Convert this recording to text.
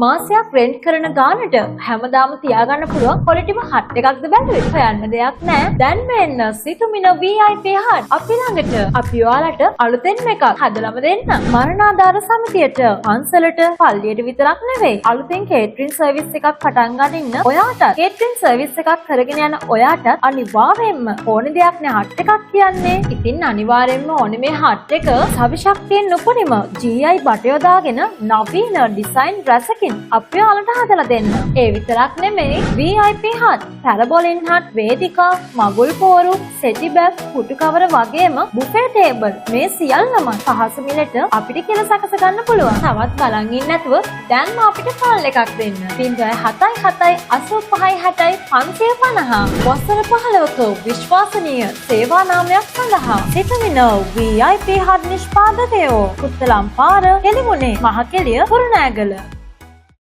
මාසයක් රෙන්ට් කරන ගානට හැමදාම තියාගන්න පුළුවන් ක්වොලිටිම හට් එකක්ද බැලුවේ? හොයන්න දෙයක් නෑ. දැන්ම එන්න සිතුමින VIP හට් අපි ළඟට. අපි ඔයාලට අලුතෙන්ම එකක් හදලම දෙන්න. මරණාධාර සමිතියට, පන්සලට, පල්ලියට විතරක් නෙවෙයි. අලුතෙන් කේටරින් සර්විස් එකක් පටන් ගන්න ඉන්න ඔයාට, කේටරින් සර්විස් එකක් කරගෙන යන ඔයාට අනිවාර්යෙන්ම ඕනේ දෙයක් නේ හට් එකක් කියන්නේ. ඉතින් අනිවාර්යෙන්ම ඕනේ මේ හට් එක සවිශක්තියෙන් උපරිම GI බට යොදාගෙන නවීන ඩිසයින් රැසකින් අපි ඔයාලට හදලා දෙන්න. ඒ විතරක් නෙමෙයි, VIP හට්, පැරබොලින් හට්, වේදිකා, මගුල් පෝරු, සෙටි බැග්, පුටු කවර වගේම බුෆේ ටේබල් මේ සියල්ලම පහසු මිලට අපිට කියලා සකස ගන්න පුළුවන්. තවත් බලන් ඉන්න නැතුව දැන්ම අපිට කෝල් එකක් දෙන්න. 07 85 60 550. වසර 15ක විශ්වාසනීය සේවා නාමයක් සඳහා සිතමින VIP හට් නිෂ්පාදකයෝ, පුත්තලම් පාර, කෙලිමුනේ, මහකෙළිය, කුරුණෑගල.